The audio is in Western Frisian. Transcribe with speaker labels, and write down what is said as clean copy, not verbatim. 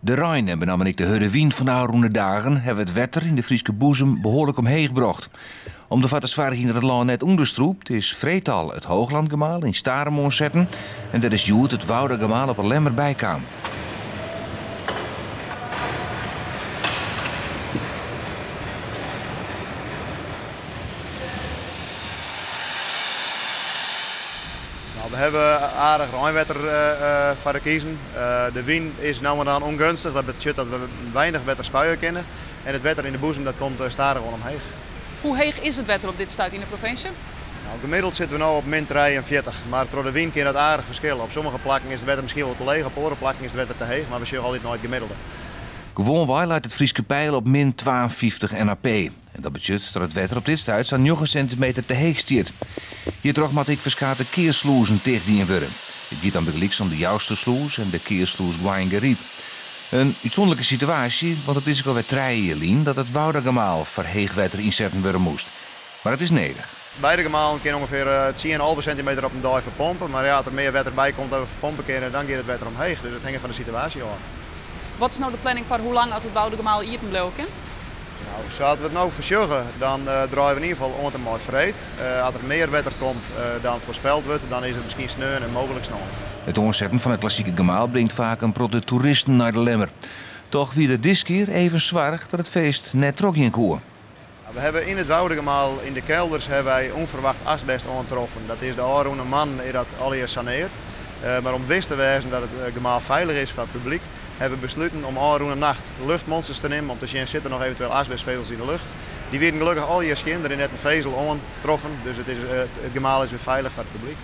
Speaker 1: De rein en benammen ek de hurde wyn fan de ôfrûne dagen hawwe it wetter yn de Fryske boezem behoarlik omheech brocht. Om derfoar te soargjen dat it lân net ûnderstrûpt, is freed al it Hooglandgemaal yn Starum oansetten en der is hjoed it Woudagemaal op 'e Lemmer bykaam.
Speaker 2: Nou, we hawwe aardich reinwetter foar de kiezzen. De wyn is no en dan ûngeunstich, dat betsjut dat we weinich wetter spuie kinne. En it wetter yn de boezem dat komt stadichoan omheech.
Speaker 3: Hoe heech is it wetter op dit stuit yn de provinsje?
Speaker 2: Nou, gemiddeld sitte we no op min 43, mar troch de wyn kin dat aardich ferskille. Op sommige plakken is it wetter miskien wol te leech, op oare plakken is it wetter te heech, mar we sjogge altyd nei it gemiddelde.
Speaker 1: Gewoanwei leit it Fryske peil op min 52 NAP. En dat betsjut dat it wetter op dit stuit sa'n njoggen sintimeter te heech stiet. Hjirtroch moatte ek ferskate kearslûzen tichtdien wurde. It giet dan bygelyks om de Jousterslûs en de kearslûs Goaiïngaryp. In útsûnderlike situaasje, want it is ek alwer trije jier lyn dat it Woudagemaal foar heech wetter ynsetten wurde moast. Mar it is nedich.
Speaker 2: Beide gemalen kinne ûngefear tsien, 11 sintimeter op in dei ferpompe, mar ja, as der mear wetter by komt dan we ferpompe kinne, dan giet it wetter omheech. Dus it hinget fan de situaasje ôf.
Speaker 3: Wat is no de planning foar hoe lang oft it Woudagemaal iepen bliuwe kin?
Speaker 2: Nou, sa't we it no foarsjogge, dan draaie we yn ieder gefal oant en mei freed. As der mear wetter komt dan foarspeld wurdt, dan is it miskien sneon en mooglik snein.
Speaker 1: It oansetten fan it klassike gemaal bringt faak in protte toeristen nei de Lemmer. Toch wie der diskear even soarch dat it feest net trochgean koe.
Speaker 2: We hawwe yn it Woudagemaal yn de kelders hawwe wy ûnferwacht asbest oantroffen. Dat is de ôfrûne moannen is dat allegear saneard. Mar om wis te wêzen dat it gemaal feilich is foar it publyk, hawwe we besluten om ôfrûne nacht luchtmonsters te nimmen om te sjen sit der noch eventueel asbestfezels yn de lucht. Dy wienen gelokkich allegear skjin, der is net in fezel oantroffen, dus it gemaal is wer feilich foar it publyk.